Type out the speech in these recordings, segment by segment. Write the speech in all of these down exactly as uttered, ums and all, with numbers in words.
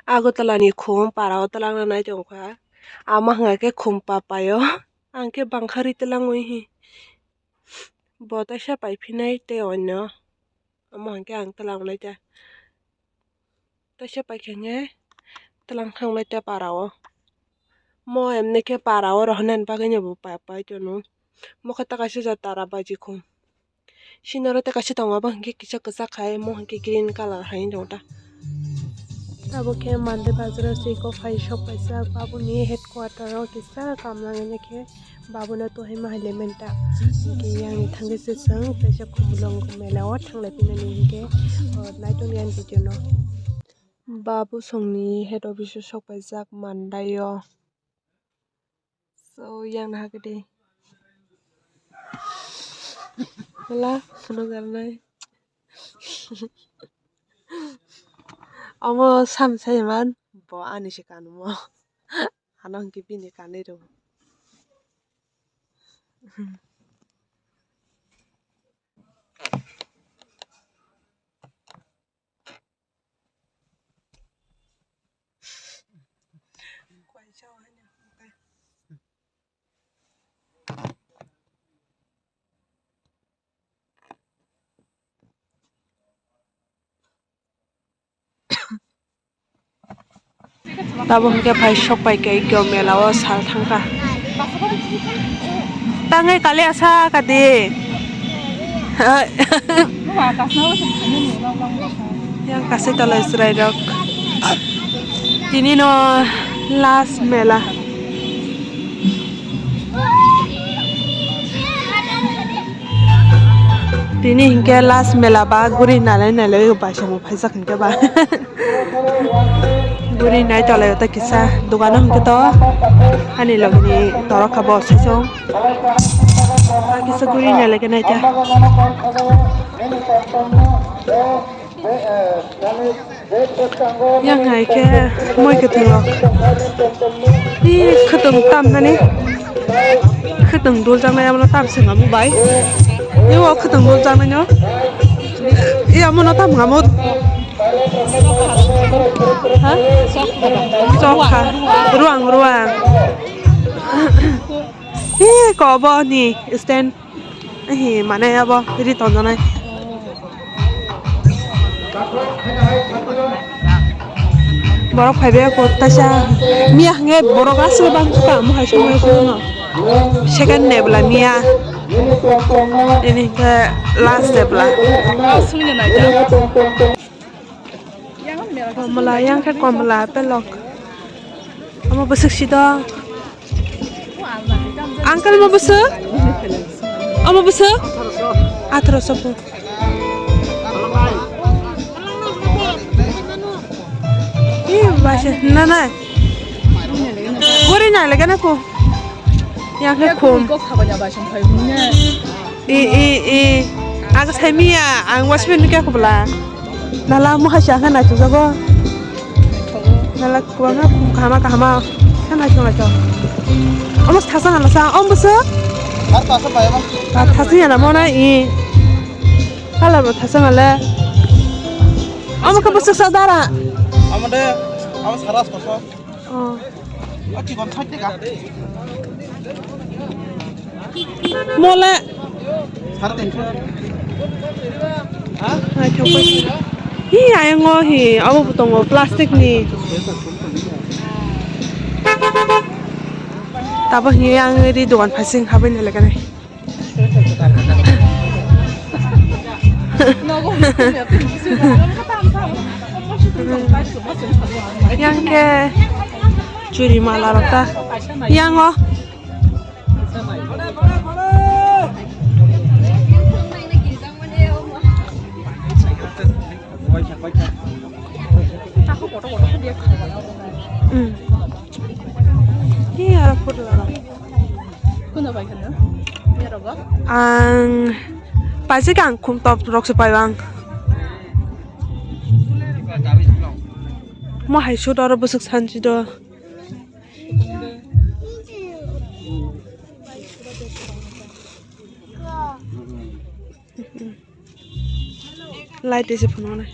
Agartala ni khum para o twlangna nai tongkha. Amo hwnka khe khum papayo. Ang khe bangkha ri twlangwi hi. Bo teisa paiphinai tei onno. Amo hwnka khe ang twlang lai ta. Teisa paikha khe twlang thang lai ta para o. Mo emni khe para o rohornani bagwi no bo papai tono. Mo khe ta kaisa jat tara baji khum. Sini oro tei kaisa tongo, abo hwnkhe kisa kwchak hai, omo hwnkhe green colour hai wng tongo ta. Abo khe Mande bazar o se eko phai sok paijak, babuni headquarter o kisa kamla nani khe babono tohaima hai lementa. Hwnkhe yang ni thangwi se chwng kaisa Khumulwng mela o thanglai phinani hwnkhe, o, naitok ni ang video no. Babu songni head office o sok paijak Mandai o. So, yang naha khe de. Wala, phunuk jar nai. Omo sam sai man, bo ani se kanumo. Ano hwnkhe bini kanwi rw. Tabuk hwnkhe phai sok pai khe ekdom mela o sal thangkha. Tangwi kali asa kadi. Yang kasai tolai chwrai rok. Tini no last mela. Tini hinkhe last mela ba guri nalai nalai bai songwi phaijak hinkhe ba. Guri nai tolai o ta kisa dogano hinkhe to ani logni torok kha bo saichung. Kisa guri nalai khe nai ta. Yang hai khe moi kwthwng rok. Ih, khwtwng tam nani. Khwtwng dul jaknai amo tam se nang bai. Ih, o khwtwng dul jaknai no. Ih, amo no tam ngamut. Ha? Chokha. Ruang, ruang. Ih, kobo ni stand. Ehe, mane abo ri tonjaknai. Borok phaibai kho taisa miya hwnkhe borok aswk bang kha omo hai se omo hai se no. Second de bwla miya. Ini khe last de bwla. Komla, yang khe komla pelok. Omo bwswk si do. Uncle, omo bwswk? Omo bwswk? Atharoso po. Ih, baisa, na, na. Guri na, lega na po. Yang khe khum. I, i, i. Ang sai miya, ang waspi nukya kubla. Nala mo hai sa kha nai chujago. Nala kwbangma kahama kahama kha nai chong nai chong. Omo thasa nala sa, omo bwswk? Ar thasa bai ma. Ar thasa ya na mo na i. Color bo thasa nala. Omo khe bwswk sa dara. Omo de, omo saras koso. Oh. Mole. Hi, ayang o hi, abo bo tongo plastic ni. Tabo hi ang ri dogan phasing habai nai lekha nai. Yang khe churi mala rok ta. Yang o. Hmm. Hi, aro photo lara. Ang paisik ang khum top rok se pai ang. Mo hai shoot oro bwswk sanchi do. Light ese phunuknai.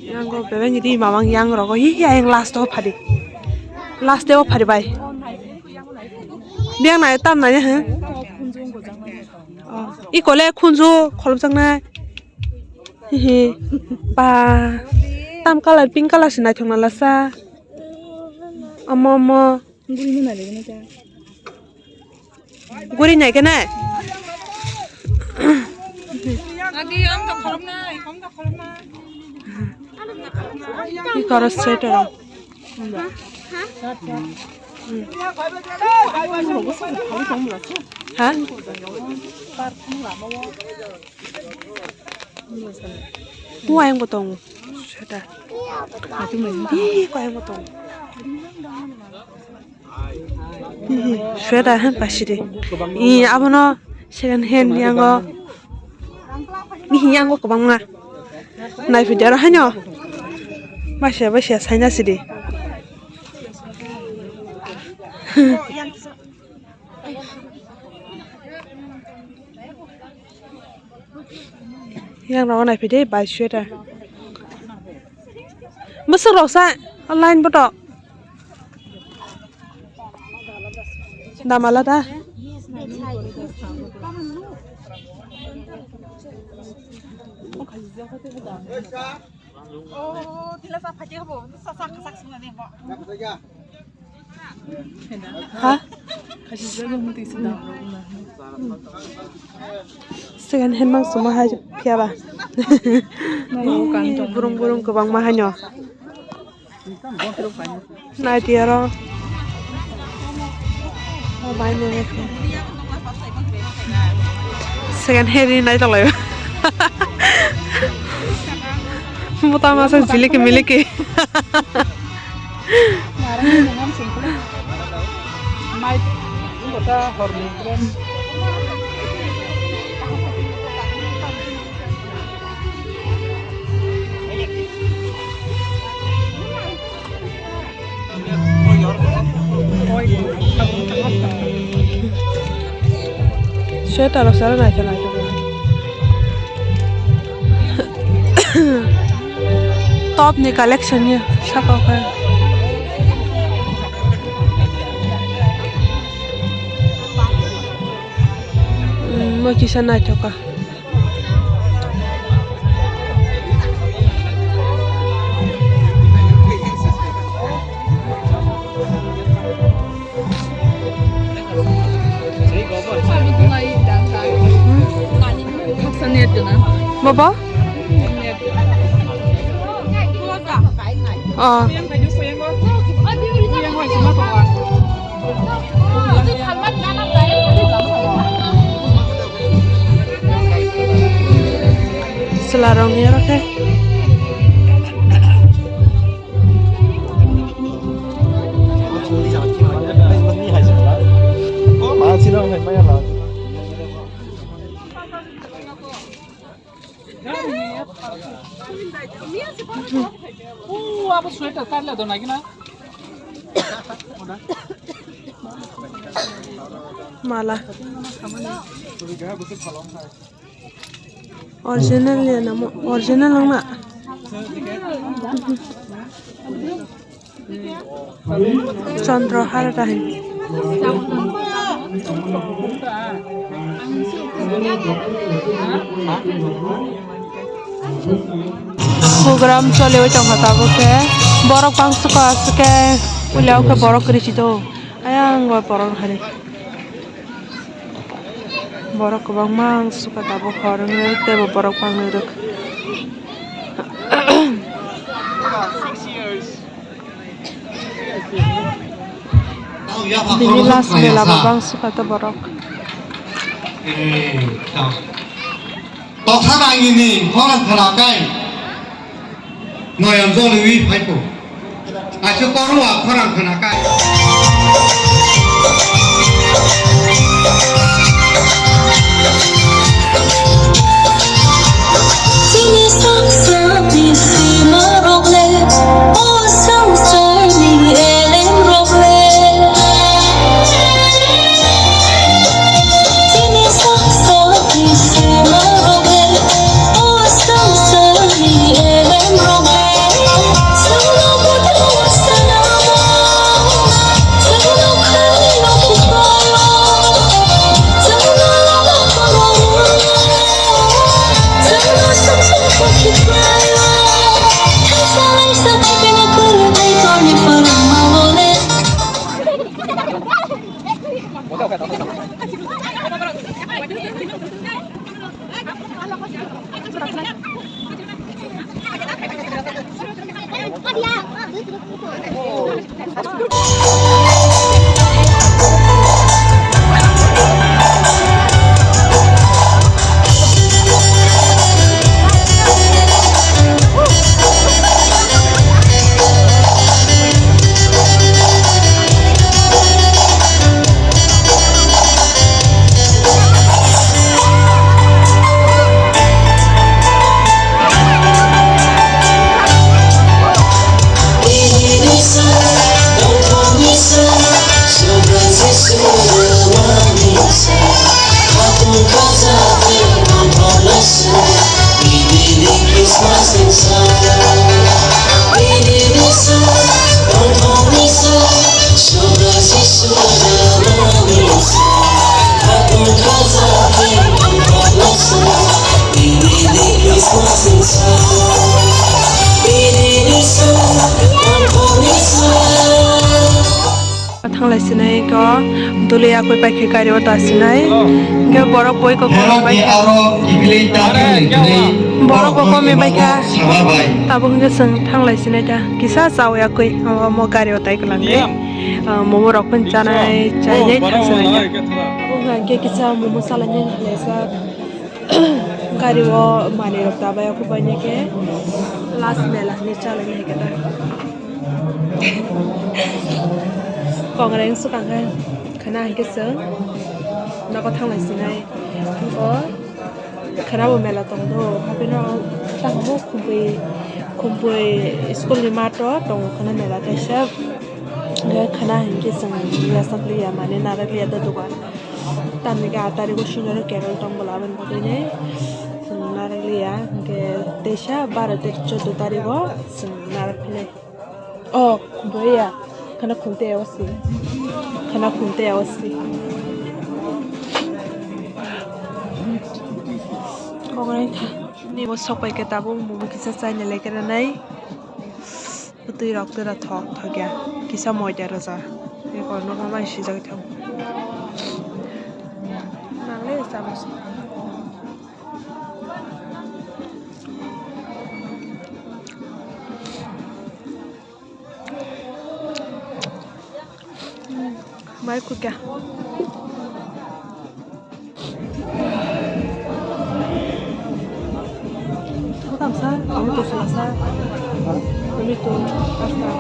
Yang go bebeng di mamang yang rogo hi yang last o phadi. Last o phadi bai. Biang nai tam nai he. Oh, i kole khunju kholopjaknai. Hihi. Ba. Tam colour, pink colour se naithok na lasa. Omo, omo. Guri nai kene. Iko aro sweater. Ha? Kua yang kotong. Sweater. Ih, kua yang kotong. Ih, sweater han pasiri. Ih, abono second hand yango. Ih, yango kwbangma. Naiphidi aro haino. Basia, basia, saina sidi. Yang rogo naiphidi bai sweater. Mwswk rok sa line boto. Dam alada. Ha? Second hand mang suma hai phiya ba. Burung burung kwbangma haino. Naidi aro. Second hand ni nai tonglaio. Mota masa jiliki miliki. Sweater rok sara naithok naithok. Top ni collection ni saka o khe. Mo kisa naithok kha. Baba? Oh. Chwla rok ni oro khe. O, abo sweater karla do nagi na. Mala. Original ya namo, original wngna. Chandra Har Rahim. Program choliwi tongkha tabuk khe. Borok bangsuka aswk khe puila o khe borok kwrwi si do. Ayang bo borok hari. Borok kwbangma ang suka tabuk hor wngwi teibo borok bangni rwk. Bini last mela bo bang suka to borok. Toksa rangini khorang khwna kai. Noyon joliwi phaikho. Aisuk korwa khorang khwna kai. Chini saksa ni sima rok le, o sangsar ni eleng rok le. Thanglai sinai ko duli akui paikhe gari o ta sinai. Hingke borok boi kok kok bai kha. Borok bo komi bai kha. Tabuk hingke chwng thanglai sinai ta. Kisa chawi akui omo gari o tai kwlangwi. Ah, momo rok phano chanai, chainai thang sinai ta. Tabuk hingke kisa momo salainai hinlaijak. Gari o manwi rok ta bai o kubai ni khe last mela hinwi chalainai khe ta. Kongreng swkang khe khwna hinkhe chwng nogo thanglai sinai. O khwna bo mela tongo do, hapheno tamo khumpui, khumpui school ni math o tongo khwna mela kaisa. Hingke khwna hinkhe chwng yasakliya mane narakliya do dogan. Tamni khe aat tarikh o senior carol tong bwla aboni bagwi nai chwng narakliya. Hingke teisa, baro, tero, chordo tarikh o chwng narakphinai. O, khumtoya. Khwna khumtoya o si. Khwna khumtoya o si. Koknai kha. Nini bo sok pai khe tabuk momo kisa chaina lekhe rwnai. Twi rok twi rok thok thok ya. Kisa moida rwja. Tei kono ma mai swijak thang. Nangle chamos. Mai kukya. Tamsa, tomato salsa, tomato pasta.